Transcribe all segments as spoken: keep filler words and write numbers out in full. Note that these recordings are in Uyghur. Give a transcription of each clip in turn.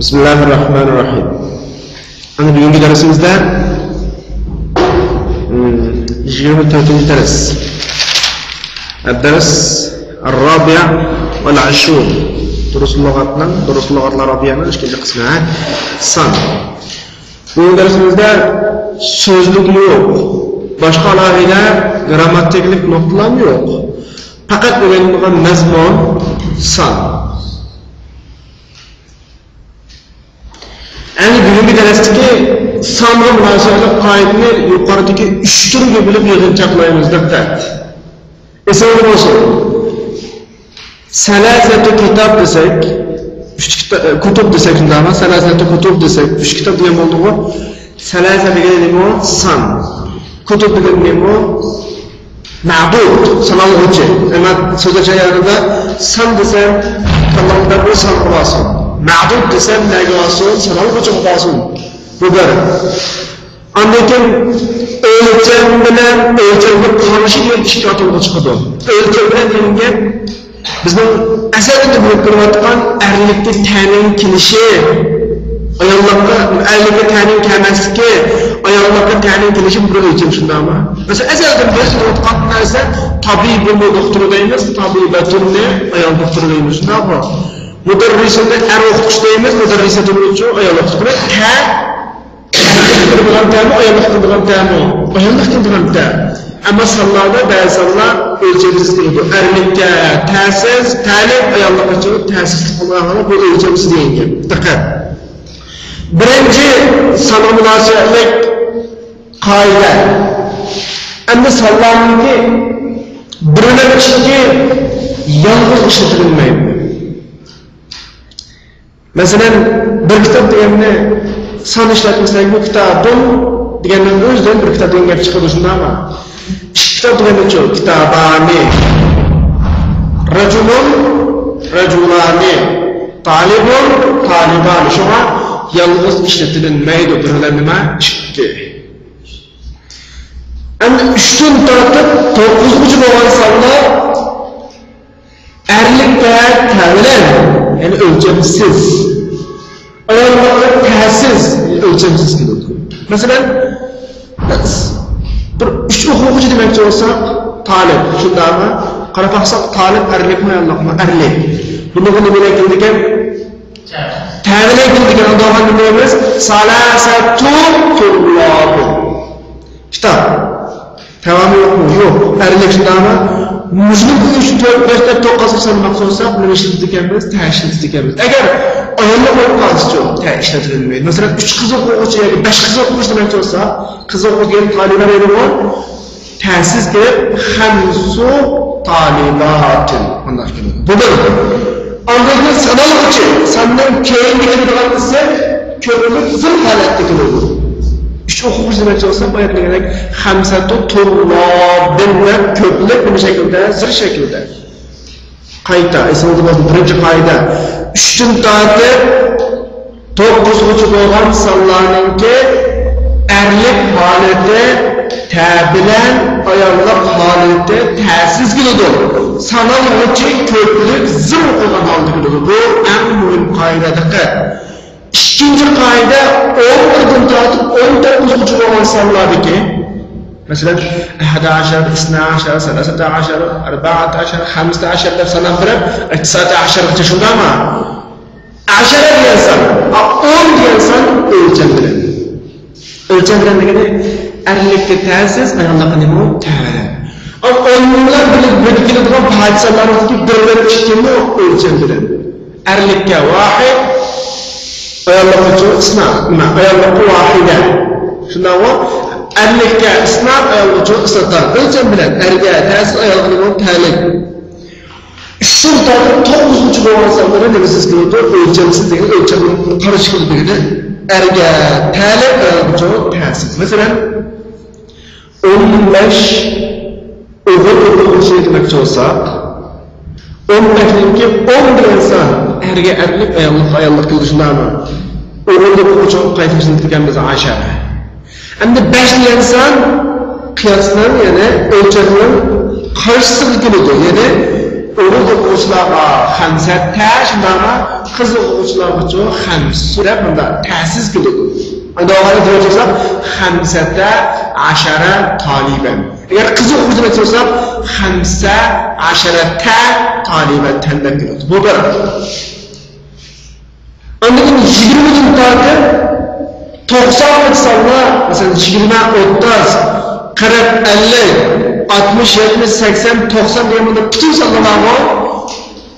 بىسمىللاھىرراھمانىرراھىم. ئەنە بۈگۈنكى دەرسىمىزدە، مم، يىگىرمە تۆتىنچى دەرس. الدرس الرابع والعشرون. دۇرۇس لۇغەتنىڭ، دۇرۇس لۇغەتلەر رابىئەنىڭ ئىككىنچى قىسمى، ھە؟ سان. بۇ دەرسىمىزدە سۆزلۈك يوق، باشقا ئالاھىدە گرامماتىكىلىق نۇقتىلارمۇ يوق. پەقەت ئۆگىنىدىغان مەزمۇن سان. ئەمدى بۈگۈنكى دەرستىكى سانغا مۇناسىۋەتلىك قائىدىنى يۇقىرىدىكى ئۈچ تۈرگە بۆلۈپ يىغىنچاقلايمىز. دىققەت! ئېسىڭىزدە بولسۇن. سەلاسەتۇ كىتاب دېسەك، ئۈچ كىتا-، كۇتۇب دېسەك، شۇنداقمۇ؟ سەلاسەتۇ كۇتۇب دېسەك، ئۈچ كىتاب دېگەن بولدىغۇ. سەلاسە دېگەن نېمە ئۇ؟ سان. كۇتۇب دېگەن نېمە ئۇ؟ مەدۇد، سانالغۇچى. ئەمما سۆزلەش جەريانىدا سان دېسەم، كاللامدا بۇ سان بولسۇن. مەدۇد دېسەم، نەگە بارسۇن؟ سانالغۇچىغا بارسۇن. بۇ بىر. ئاندىن كېيىن ئۆلچەم بىلەن ئۆلچەمگە قارشى دېگەن ئىككى ئاتالغۇ چىقىدۇ. ئۆلچەم بىلەن دېگەن گەپ بىزنىڭ ئەزەلدىن بىلىپ كېلىۋاتقان ئەرلىككە تەنىڭ كېلىشى، ئاياللىققا، ئەرلىككە تەنىڭ كەلمەسلىكى، ئاياللىققا تەنىڭ كېلىشى بىر ئۆلچەم، شۇنداقمۇ؟ مەسىلەن، ئەزەلدىن بىز بىلىۋاتقان نەرسە، تابىبىمۇ دوختۇر دەيمىز، تابىبەتۇننى ئايال دوختۇر دەيمىز، شۇنداقمۇ؟ مۇدەررىسۇننى ئەر ئوقۇتقۇچى دەيمىز، مۇدەررىسەتۇننىچۇ ئايال ئوقۇتقۇچى. تە ئەرلىك كىرىدىغان تەمۇ، ئاياللىق كىرىدىغان تەمۇ؟ ئاياللىق كىرىدىغان تە. ئەمما سانلاردا بەزى سانلار ئۆلچەمسىز كېلىدۇ. ئەرلىككە تەسىز، تەلىك، ئاياللىققىچۇ تەسىزلىك قىلغان ھالدا بۇ ئۆلچەمسىز دېگەن گەپ. دىققەت! بىرىنچى سانغا مۇناسىۋەتلىك قائىدە. ئەمدى سانلارنىڭكى بىر بىلەن ئىككى يالغۇز ئىشلىتىلمەيدۇ. مەسىلەن، بىر كىتاب دېگەننى سان ئىشلەتمىسەك، بۇ كىتابۇن دېگەننىڭ ئۆزىدىن بىر كىتاب دېگەن گەپ چىقىدۇ، شۇنداقمۇ؟ ئىككى كىتاب دېگەندىچۇ؟ كىتابانى، رەجۇلۇن، رەجۇلانى، تالىبۇن، تالىبانى. شۇڭا يالغۇز ئىشلىتىلمەيدۇ، بىر بىلەن نېمە؟ ئىككى. ئەمدى ئۈچتىن تارتىپ توققۇزغىچە بولغان سانلار ئەرلىكتە تە بىلەن، يەنى ئۆلچەمسىز. ئاياللىقتا تەسىز، يەنى ئۆلچەمسىز كېلىدۇ. مەسىلەن، بىر ئۈچ ئوقۇغۇچى دېمەكچى بولساق، تالىپ، شۇنداقمۇ؟ قاراپ باقساق، تالىپ ئەرلىكمۇ، ئاياللىقمۇ؟ ئەرلىك. بۇنىڭغا نېمە بىلەن كېلىدىكەن؟ تە بىلەن كېلىدىكەن. ئۇنداقتا نېمە دەيمىز؟ سالاسەتۇ تۇللابىن. كىتاب. تامامى يوقمۇ؟ يوق. ئەرلىك، شۇنداقمۇ؟ مۇشۇنىڭ ئۈچ، تۆت، بەش دەپ توققۇزغا سانىماقچى بولساق، نېمە ئىشلىتىدىكەنمىز؟ تە ئىشلىتىدىكەنمىز. ئەگەر ئاياللىق بولۇپ قالسىچۇ؟ تە ئىشلىتىلمەيدۇ. مەسىلەن، ئۈچ قىز ئوقۇغۇچى ياكى بەش قىز ئوقۇغۇچى دېمەكچى بولسا، قىز ئوقۇغۇچى دېگەن تالىبە دەيدىغۇ. تەسىز كېلىپ، خەمسۇ تالىباتىن. مۇنداق كېلىدۇ. بۇ بىر. ئاندىن كېيىن سانالغۇچى، ساننىڭ كەينىگە كېلىدىغان دېسەك، كۆپلۈك زىل ھالەتتە كېلىدۇ. ئۈچ ئوقۇغۇچى دېمەكچى بولسا، بايا دېگەندەك، خەمسەتۇ تۇللابىن دەپ كۆپلۈك نېمە شەكىلدە؟ زىل شەكىلدە. قايتا، ئېسىڭىزدە بولسۇن، بىرىنچى قائىدە. ئۈچتىن تارتىپ توققۇزغىچە بولغان سانلارنىڭكى ئەرلىك ھالىتى تە بىلەن، ئاياللىق ھالىتى تەسىز كېلىدۇ. سانالغۇچى كۆپلۈك زىل قىلغان ھالدا كېلىدۇ. بۇ ئەڭ مۇھىم قائىدە، دىققەت. ئىككىنچى قائىدە، ئون بىردىن تارتىپ ئون توققۇزغىچە بولغان سانلاردىكى، مەسىلەن، ئەھەدە ئەشەر، ئىسنا ئەشەر، سەلاسەتە ئەشەر، ئەربەئەتە ئەشەر، خەمسەتە ئەشەر دەپ ساناپ بېرىپ، ئىتتىسائەتە ئەشەرغىچە، شۇنداقمۇ؟ ئەشەرە دېگەن سان، ئا، ئون دېگەن سان ئۆلچەم بىلەن. ئۆلچەم بىلەن دېگىنى ئەرلىككە تەسىز، ئاياللىققا نېمە؟ تە. ئا، ئون بىلەن بىرگە كېلىدىغان پادىشالارنىڭكى بىر بىلەن ئىككىمۇ ئۆلچەم بىلەن. ئەرلىككە ۋاھىد، ئاياللىققىچۇ ئىسنا، نېمە، ئاياللىققا ۋاھىدە. شۇنداقمۇ؟ ئەرلىككە ئىسنا، ئايالغىچۇ ئىسناتان. ئۆلچەم بىلەن ئەرگە تەسىز، ئايالغا نېمە؟ تەلىك. ئۈچتىن تارتىپ توققۇزغىچە بولغان سانلىرى نېمىسىز كېلىدۇ؟ ئۆلچەمسىز دېگەن ئۆلچەمگە قارشى كېلىدۇ دېگىنى. ئەرگە تەلىك، ئايالغىچۇ تەسىز. مەسىلەن، ئون بەش ئوغۇل ئوقۇغۇچى دېمەكچى بولساق، ئون بەشنىڭكى ئون دېگەن سان ئەرگە ئەرلىك، ئاياللىققا ئاياللىق كېلىدۇ، شۇنداقمۇ؟ ئوغۇل ئوقۇغۇچى قايتا ئىشلىتىدىكەنمىز ئاشەر. ئەمدى بەش دېگەن سان قىياسنىڭ، يەنى ئۆلچەمنىڭ قارشىسىغا كېلىدۇ. يەنى ئوغۇل ئوقۇغۇچىلارغا خەمسەتە، شۇنداقلا قىز ئوقۇغۇچىلارغىچۇ خەمسۇ دەپ مۇنداق تەسىز كېلىدۇ. ئەمدى ئوغۇلنى دېيىۋەتسەك، خەمسەتە ئەشەرە تالىبەن. ئەگەر قىز ئوقۇغۇچىنى ئېيتساق، خەمسە ئەشەرەتە تالىبەتەن دەپ كېلىدۇ. بۇ بىر. ئاندىن كېيىن يىگىرمىدىن تارتىپ توقسانغىچە سانلار، مەسىلەن، يىگىرمە، ئوتتۇز، قىرىق، ئەللىك، ئاتمىش، يەتمىش، سەكسەن، توقسان دېگەن بۇنداق پۈتۈن سانلار بارغۇ،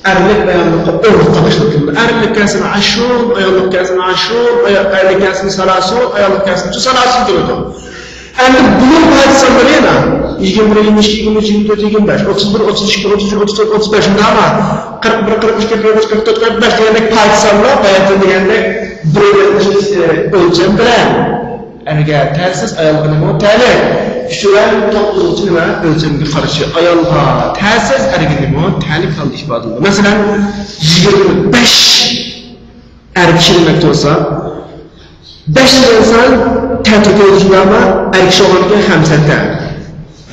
ئەرلىك ئاياللىققا ئوغۇتقا باشلاپ كېلىدۇ. ئەرلىك كەلسىمۇ ئەشۇر، ئاياللىق كەلسىمۇ ئەشۇر، ئايال-، ئەرلىك كەلسىمۇ سالاسۇر، ئاياللىق كەلسىمۇ سالاسۇر كېلىدۇ. ئەمدى بۇنىڭ پايدىسى سانلىرى يەنە يىگىرمە بىر، يىگىرمە ئىككى، يىگىرمە ئۈچ، يىگىرمە تۆت، يىگىرمە بەش، ئوتتۇز بىر، ئوتتۇز ئىككى، ئوتتۇز ئۈچ، ئوتتۇز تۆت، ئوتتۇز بەش، شۇنداقمۇ؟ قىرىق بىر، قىرىق ئىككى، قىرىق ئۈچ، قىرىق تۆت، قىرىق بەش دېگەندەك پايدىسى سانلار باياتىن دېگەندەك بىر ئۆلچەم بىلەن ئەرگە تەسىز، ئايالغا نېمە تەلىق. ئۈچ بىلەن توققۇزغىچە نېمە ئۆلچەمگە قارشى. ئايالغا تەسىز، ئەرگە نېمە تەلىق ھالدا ئىپادىلىنىدۇ. مەسىلەن، يىگىرمە بەش ئەر كىشى دېمەكچى بولسا، بەش دېگەن سان تەتۈر كېلىدۇ، شۇنداقمۇ؟ ئەر كىشى بولغاندىكىن خەمسەتە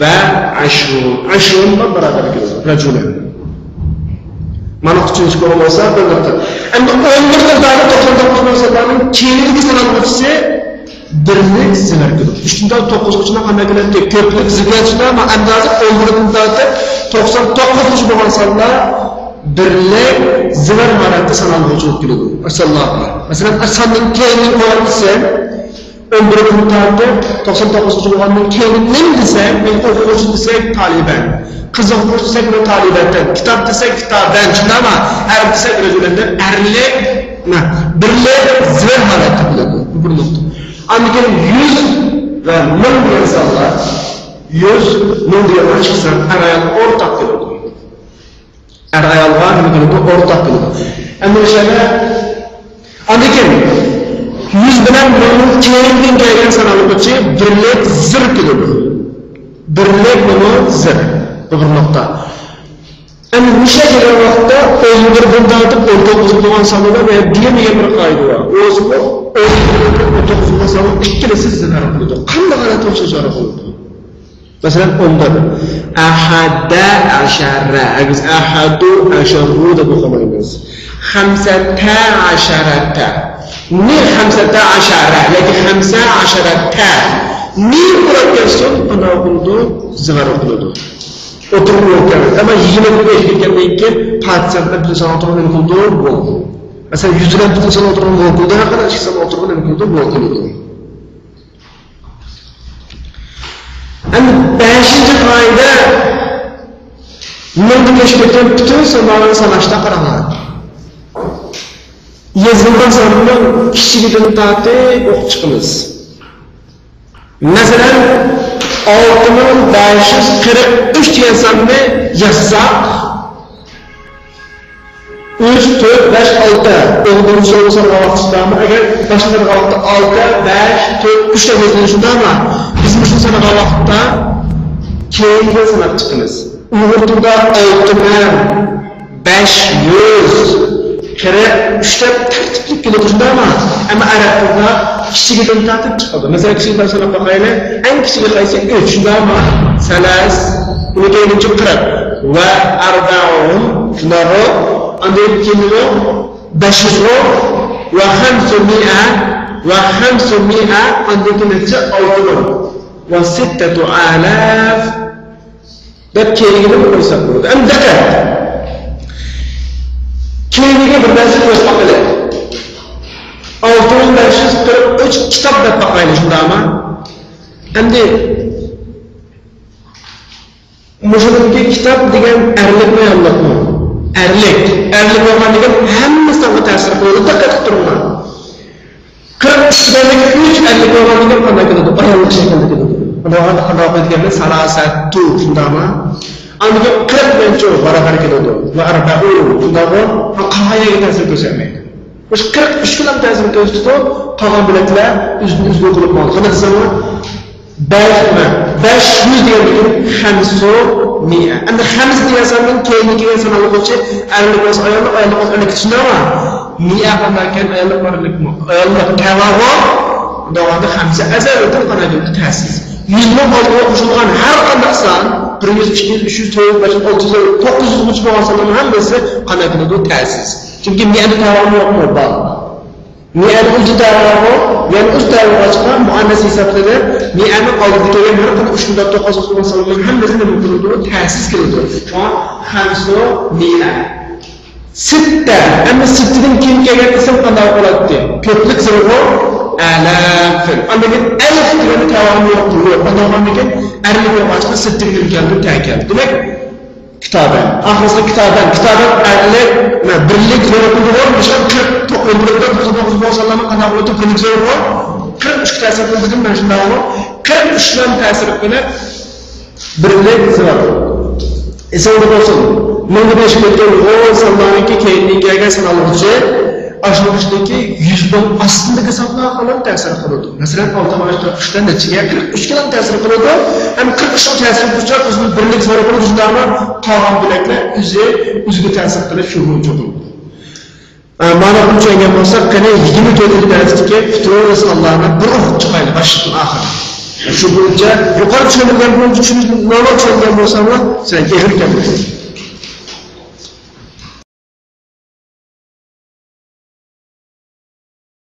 ۋە ئەشرۇن. ئەشرۇنغا باراۋەر كېلىدۇ، رەجۇلەن. مانا ئۈچىنچى كونا بولسا بىر نۇقتا. ئەمدى ئون بىردىن تارتىپ توقسان توققۇز بولسا، بۇلارنىڭ كېيىنكى سانالغۇچىسى بىرلىك زىۋەر كېلىدۇ. ئۈچتىن تارتىپ توققۇزغىچە قانداق كېلەتتى؟ كۆپلۈك زىۋەر كېلىدۇ، ئەمما ئەندازە ئون بىردىن تارتىپ توقسان توققۇزغىچە بولغان سانلار بىرلىك زىۋەر ھالەتتە سانالغۇچى بولۇپ كېلىدۇ. ئاشۇ سانلار. مەسىلەن، ئاشۇ ساننىڭ كەينىنى ئويلىسام، ئون بىردىن تارتىپ توقسان توققۇزغىچە بولغاندىن كېيىن نېمە دېسەك، مەن ئوقۇغۇچى دېسەك، تالىبەن. قىز ئوقۇغۇچى دېسەك، مۇتالىبەتەن. كىتاب دېسەك، كىتابەن. شۇنداقمۇ؟ ئەرەب دېسەك، رەجۇلەن دەپ ئەرلىك، نە، بىرلىك زىۋەر ھالەتتە بولىدۇ. بۇ بىر نۇقتا. ئاندىن كېيىن يۈز ۋە مىڭ دېگەن سانلار، يۈز، مىڭ دېگەن ئىككى سان ئەر ئايال ئورتاق كېلىدۇ. ئەر ئايالغا نېمە كېلىدۇ؟ ئورتاق كېلىدۇ. ئەمدى ئىشلەردە ئاندىن كېيىن يۈز بىلەن مىڭنىڭ كەينىدىن كەلگەن سانالغۇچى بىرلىك زىر كېلىدۇ. بىرلىك نېمە؟ زىر. بۇ بىر نۇقتا. ئەمدى مۇشۇ كەلگەن ۋاقىتتا ئون بىردىن تارتىپ ئون توققۇز بولغان سانلاردا يەنە دېگەن بىر قائىدە بار. ئۆزىمۇ ئون بىردىن ئون توققۇز بولغان سانلار ئىككىلىسى زىنھار قىلىدۇ. قانداق ھالەتتە بولسا زىنھار قىلىدۇ؟ مەسىلەن، ئون بىر. ئەھەدە ئەشەرە. ئەگىز ئەھەدۇ ئەشەرۇ دەپ ئوقۇمايمىز. خەمسەتە ئەشەرەتە. نى خەمسەتە ئەشەرە ياكى خەمسە ئەشەرەتە. نى ئۇراپ كەتسۇن، ئانا ئوقۇلىدۇ، زىغار ئوقۇلىدۇ. ئوتتۇرىغا ۋاۋ كەلمەيدۇ. ئەمما يىگىرمە بىرگە يېتىپ كەتكەندىن كېيىن پاتىسىنى بىر سان ئوتتۇرىغا نېمە قىلىدۇ؟ ۋاۋ. مەسىلەن، يۈز بىلەن پۈتۈن سان ئوتتۇرىغا ۋاۋ قىلىدۇ، ھەر قانداق ئىككى سان ئوتتۇرىغا نېمە قىلىدۇ؟ ۋاۋ قىلىدۇ. ئەمدى بەشىنچى قائىدە، مىڭدىن ئېشىپ كەتكەن پۈتۈن سانلارنى ساناشتا قاراڭلار. يېزىلغان ساننىڭ كىچىكىدىن تارتىپ ئوقۇپ چىقىمىز. مەسىلەن، ئالتە مىڭ بەش يۈز قىرىق ئۈچ دېگەن ساننى يازساق، ئۈچ، تۆت، بەش، ئالتە. ئوغلۇمنى سورىسام، ۋاقىتتا، ئەگەر باشقا سانىغان ۋاقىتتا ئالتە، بەش، تۆت، ئۈچ دەپ يېزىلىدۇ، شۇنداقمۇ؟ بىز مۇشۇنى سانىغان ۋاقىتتا كېيىنگە ساناپ چىقىمىز. ئۇيغۇر تىلىدا ئالتە مىڭ بەش يۈز قىرىق ئۈچ دەپ تەرتىپلىك كېلىدۇ، شۇنداقمۇ؟ ئەمما ئەرەب تىلىدا كىچىكىدىن تارتىپ چىقىدۇ. مەسىلەن، كىچىكىدىن ساناپ باقايلى. ئەڭ كىچىكى قايسى؟ ئۈچ، شۇنداقمۇ؟ سەلەس، ئۇنىڭ كەينىدىن قىرىق. ۋە ئەربەئۇن، شۇنداقمۇ؟ ئاندىن كېيىن بەش يۈز، ۋە خەمسۇمىئە، ۋە خەمسۇمىئە، ئاندىن كېيىن نەچچە؟ ئالتە مىڭ. ۋە سىتتەتۇ ئالاف دەپ كېيىنكىدىن قويساق بولىدۇ. ئەمدى دىققەت! كېيىنكىگە بىر نەرسە قويۇپ باقىلى. ئالتە مىڭ بەش يۈز قىرىق ئۈچ كىتاب دەپ باقايلى، شۇنداقمۇ؟ ئەمدى مۇشۇنىڭكى كىتاب دېگەن ئەرلىكمۇ، ئاياللىقمۇ؟ ئەرلىك. ئەرلىك بولغاندىكىن ھەممە سانغا تەسىر قىلىدۇ. دىققەت قىلىپ تۇرۇڭلار. قىرىق ئۈچ دېگەندىكى ئۈچ ئەرلىك بولغاندىكىن قانداق كېلىدۇ؟ ئاياللىق شەكىلدە كېلىدۇ. ئۇنىڭغا قانداق دېگەندە سالاسەتتۇ، شۇنداقمۇ؟ ئاندىن كېيىن قىرىق دېگەنچۇ باراۋەر كېلىدۇ. ۋە ئەربەئۇ، شۇنداقمۇ؟ ھا، قالغان يەرگە تەسىر كۆرسەتمەيدۇ. مۇشۇ قىرىق ئۈچ بىلەن تەسىر كۆرسىتىدۇ، قالغان بۆلەكلەر ئۆزىدىن ئۆزى بولۇپ قالىدۇ. قانداق دېسەڭلار، بەش، بەش يۈز دېگەندىكىن خەمسۇ مىئە. ئەمدى خەمسە دېگەن ساننىڭ كەينىدىن كەلگەن سان ئالغۇچى ئەرلىك بولسا ئاياللىق، ئاياللىق بولسا ئەرلىك، چۈشىنىڭلارمۇ؟ مىئە قانداقكەن؟ ئاياللىقمۇ، ئەرلىكمۇ؟ ئاياللىق تەۋاغۇ. ئۇنداق بولغاندا خەمسە ئەزەلدىن قانداق تەسىز. يۈزنىڭ ئالدىغا قوشۇلغان ھەر قانداق سان بىر يۈز، ئىككى يۈز، ئۈچ يۈز، تۆت يۈز، بەش يۈز، ئالتە يۈز، توققۇز يۈزگىچە بولغان سانلارنىڭ ھەممىسى قانداق كېلىدۇ؟ تەسىز. چۈنكى مىئەدە تەۋاغۇ يوقمۇ؟ بار. مىئەنى ئۆزى تەۋاغۇ، يەنى ئۆزى تەۋاغۇ چىققان مۇئەننەس ھېسابلىنىپ، مىئەنىڭ ئالدىدا كەلگەن ھەر قانداق ئۈچ مۇددەت توققۇز يۈز بولغان سانلارنىڭ ھەممىسى نېمە قىلىدۇ؟ تەسىز كېلىدۇ. شۇڭا خەمسە مىئە. سىتتە. ئەمما سىتتىدىن كېيىن كەلگەن ئىسىم قانداق بولاتتى؟ كۆپلۈك زىرغۇ ئەلەم. ئاندىن كېيىن ئەلف دېگەندە تەۋاغۇ يوق. يوق. قانداق بولغاندىكىن ئەرلىك بولغاچقا سىتتىدىن كېلىدۇ، تەكەلدى. دېمەك، كىتابەن. ئاخىرسىدا كىتابەن. كىتابەن ئەرلىك، مە، بىرلىك زىرغۇ بولىدۇ. مۇشۇ قىرىق توققۇز، قىرىق توققۇز بولسا، قانداق بولىدۇ؟ بىرلىك زىرغۇ. قىرىق ئۈچكە تەسىر قىلدىم مەن شۇنداقمۇ؟ قىرىق ئۈچ بىلەن تەسىر قىلىپ، بىرلىك زىرغۇ. ئېسىڭدە بولسۇن، مىڭدا بېشىپ ئۆتكەن ئون سانلارنىڭكى كەينىدىن كەلگەن سانالغۇچى ئاشۇنىڭ ئىچىدىكى يۈزنىڭ ئاستىدىكى سانلارغا تەسىر قىلىدۇ. مەسىلەن، ئالتە مىڭ قىرىق ئۈچتىن نەچچىگە؟ قىرىق ئۈچكە تەسىر قىلىدۇ. ھەم قىرىق ئۈچنىڭ تەسىرى بويىچە ئۆزىنىڭ بىرلىك زىرغۇ بولىدۇ، شۇنداقمۇ؟ قالغان بۆلەكلەر ئۆزى ئۆزىگە تەسىر قىلىپ شۇ بويىچە بولىدۇ. ئە، مانا بۇنى چۈشەنگەن بولساق، قېنى يىگىرمە تۆتىنچى دەرستىكى پۈتۈن سانلارنى بىر ئوقۇپ چىقايلى، باشتىن ئاخىر. شۇ بويىچە يۇقىرى چۈشەندۈرگەن بويىچە چۈشىنىش، نورمال چۈشەندۈرگەن بولساڭلار، سەن ئېغىر كەلمەيسەن.